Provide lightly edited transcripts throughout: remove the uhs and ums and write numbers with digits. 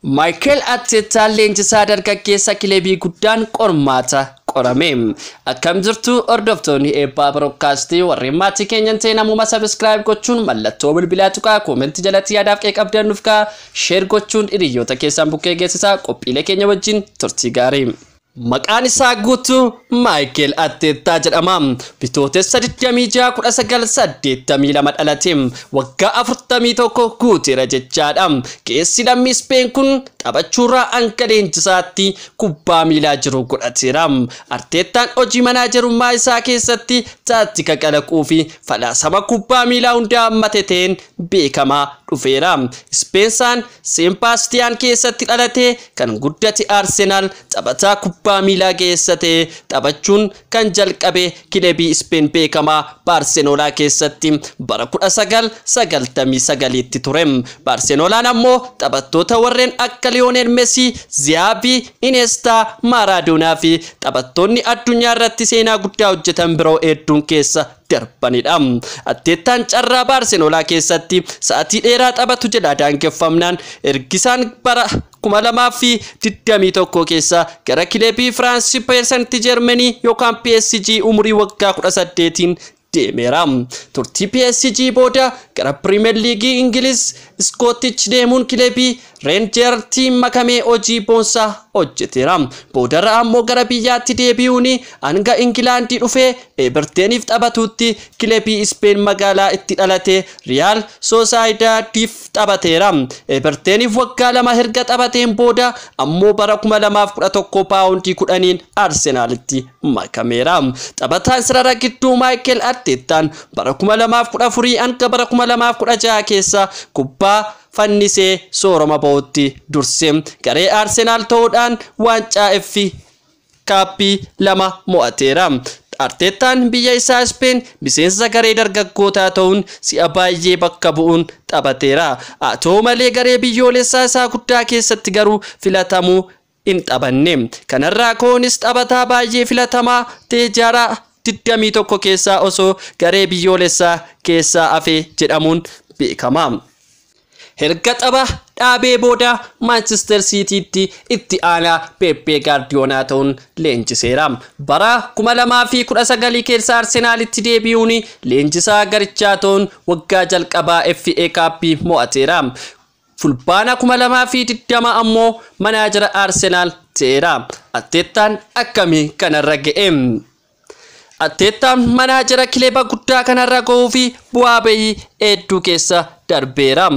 Maayikel Arteetaan leenjisaa dargaggeessa kilabii guddaan qormaata qorame. Akkam jirtu hordoftoonni Eebbaa Biroodkaastii? Warreen maatii keenyan ta'e namuma subscribe gochuun mallattoo bilbilaa tuqaa, koomentii jalatti yaadaaf qe'ee qabdan nuuf kaa'aa, share gochuun hiriyoota keessan bukkee geessisaa. Qophiilee keenya wajjin turtii gaarii. Maqaan isaa guutuu Maayikel Arteetaa jedhama. Bitootessa 26 1982 dhalate. Waggaa 41 guuteera jechaadha. Keessi lammii Ispeen kun taphachuurraa hanga leenjisaatti kubbaa miilaa jiru godhateera. Arteetaan hojii manaajerummaa isaa keessatti taaktika kalaquu fi falaasama kubbaa miilaa hundaa hammate ta'een beekamaa dhufeera. Ispeen Saan Sebaastiyaan keessatti dhalatee kan guddate Arsenaal taphataa kubbaa miilaa keessa ta'e taphachuun kan jalqabe kilabii Ispeen beekamaa Baarseloonaa keessatti bara 1999tti ture. Baarseloonaan ammoo taphattoota warreen akka Liyoonel Mesii, Ziyaabii, Ineestaa, Maaraadoonaa fi taphattoonni addunyaa irratti seenaa guddaa hojjetan biroo hedduun keessa darbanidha. Arteetaan carraa Baarseloonaa keessatti sa'aatii dheeraa taphatu jedha daangeffamnaan ergisaan bara 2021 keessa gara kilabii Firaansii Saint Jeermanii yookaan PSG umurii waggaa 18 deemeera. Turtii PSG booda gara Pirimeer Liigii Ingiliz Iskootich deemuun kilabii Reenjertiin makamee hojii boonsaa hojjeteera. Boodarra ammoo gara biyyaatti deebi'uun hanga Ingilaandii dhufee Everteeniif taphatutti kilabii Ispeen magaalaa itti dhalate Riyaal Soosaaydaadiif taphateera. Everteeniif waggaa 2 erga taphateen booda ammoo bara 2011 paawundii 10n Arsenaalitti makameera. Taphataan sarara gidduu Maayikel Arteetaan bara 2014 hanga bara 2016 keessa kubbaa fannisee soorama bahutti durse garee Arsenaal ta'uudhaan waancaa FA Kaappii 2 mo'ateera. Arteetaan biyya isaa Ispeen miseensa garee dargaggootaa ta'uun si'a baay'ee bakka bu'uun taphateera. Haa ta'u malee garee biyyoolessaa isaa guddaa keessatti garuu filatamuu hin taphanne. Kanarraa ka'uunis taphataa baay'ee filatamaa ta'e jaarraa 21 keessaa osoo garee biyyoolessaa keessaa hafe jedhamuun beekama. Erga tapha dhaabee booda Manchester Citytti itti aanaa Pepe Guardiola ta'uun leenjiseera. Bara 2019 keessa Arsenaalitti deebi'uun leenjisaa garichaa ta'uun waggaa jalqabaa FA Cup mo'ateera. Fulbaana 2020 ammoo manaajara Arsenaal ta'eera. Arteetaan akkamii kanarra ga'e? Arteetaan manaajara kilaba guddaa kanarra ga'uu fi bu'aa bahii hedduu keessa darbeera.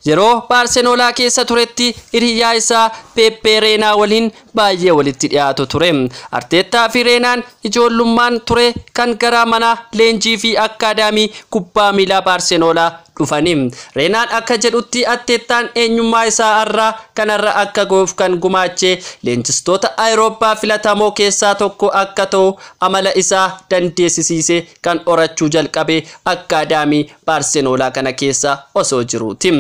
Yeroo Baarseloonaa keessa turetti hiriyaa isaa Pepe Reenaa waliin baay'ee walitti dhiyaatu ture. Arteetaa fi Reenaan ijoollummaan ture kan gara mana leenjii fi akkaadaamii kubbaa miilaa Baarseloonaa dhufani. Reenaan akka jedhutti Arteetaan eenyummaa isaa har'aa kanarra akka ga'uuf kan gumaachee leenjistoota Awurooppaa filatamoo keessaa tokko akka ta'u amala isaa dandeessisiise kan horachuu jalqabe akkaadaamii Baarseloonaa kana keessa osoo jiruuti.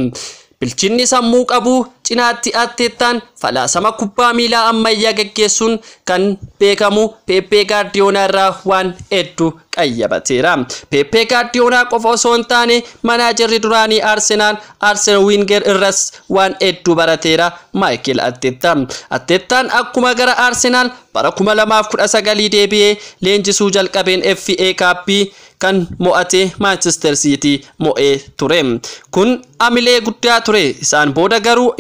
Bilchinni sammuu qabu cinaatti Arteetaan falaasama kubbaa miilaa ammayyaa gaggeessuun kan beekamu Pepe Guardiola irraa waan hedduu qayyabateera. Pepe Guardiola qofa osoo hin taane manaajarri duraanii Arsenaal Arsene Wenger irras waan hedduu barateera Maayikel Arteetaa. Arteetaan akkuma gara Arsenaal bara 2019 deebi'ee leenjisuu jalqabeen FA Cup kan mo'ate Manchester City mo'ee ture. Kun amilee guddaa ture. Isaan booda garuu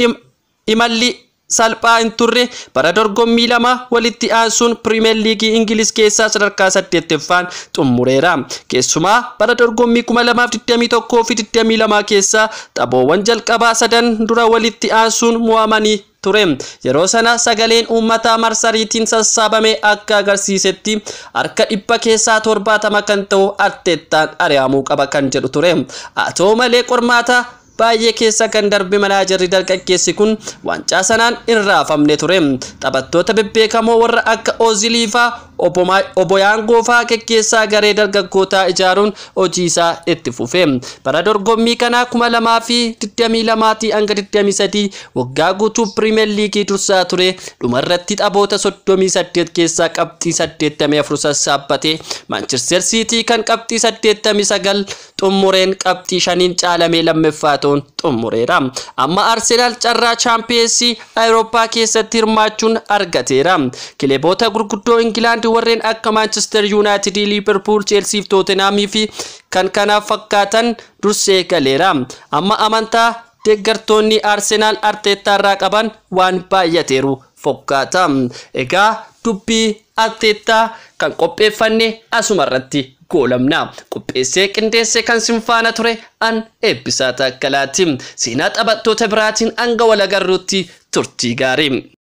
imalli salphaa hin turre. Bara dorgommii 2 walitti aansuun Pirimeer Liigii Ingiliz keessaa sadarkaa 8ffaan xumureera. Keessumaa bara dorgommii 2021 fi 22 keessa taphoowwan jalqabaa sadan dura walitti aansuun mo'amanii ture. Yeroo sana sagaleen uummataa marsariitiin sassaabame akka agarsiisetti harka 70% kan ta'u Arteetaan ari'amuu qaba kan jedhu ture. Haa ta'u malee qormaata baay'ee keessa kan darbe manaajarri dargaggeessi kun waancaa sanaan hin raafamne ture. Taphattoota bebbeekamoo warra akka Oozilii fa'aa Oboyaan Goofaa geggeessaa garee dargaggootaa ijaaruun hojii isaa itti fufe. Bara dorgommii kanaa 2022 hanga 23 waggaa guutuu Pirimeer Liigii dursaa ture. Dhumarratti taphoota 38 keessaa qabxii 84 sassaabbatee Manchester City kan qabxii 89 xumureen qabxii 5 caalamee lammaffaa ta'uun xumureera. Amma Arsenaal carraa Chaampiyeensii Awurooppaa keessatti hirmaachuun argateera. Kileeboota gurguddoo Ingilaand warreen akka Manchester United, Liverpool, Chelsea fi Tottenham fi kan kana fakkaatan dursee galeera. Amma amantaa deeggartoonni Arsenaal Arteettaa irraa qaban waan baay'ateeru fakkaata. Egaa dubbii Arteettaa kan qopheeffanne asuma irratti goolamna. Qopheessee qindeessee kan sin faana ture an Eebbisaa Taakkalaati. Seenaa taphattoota biraatiin hanga wal agarruutti turtii gaarii.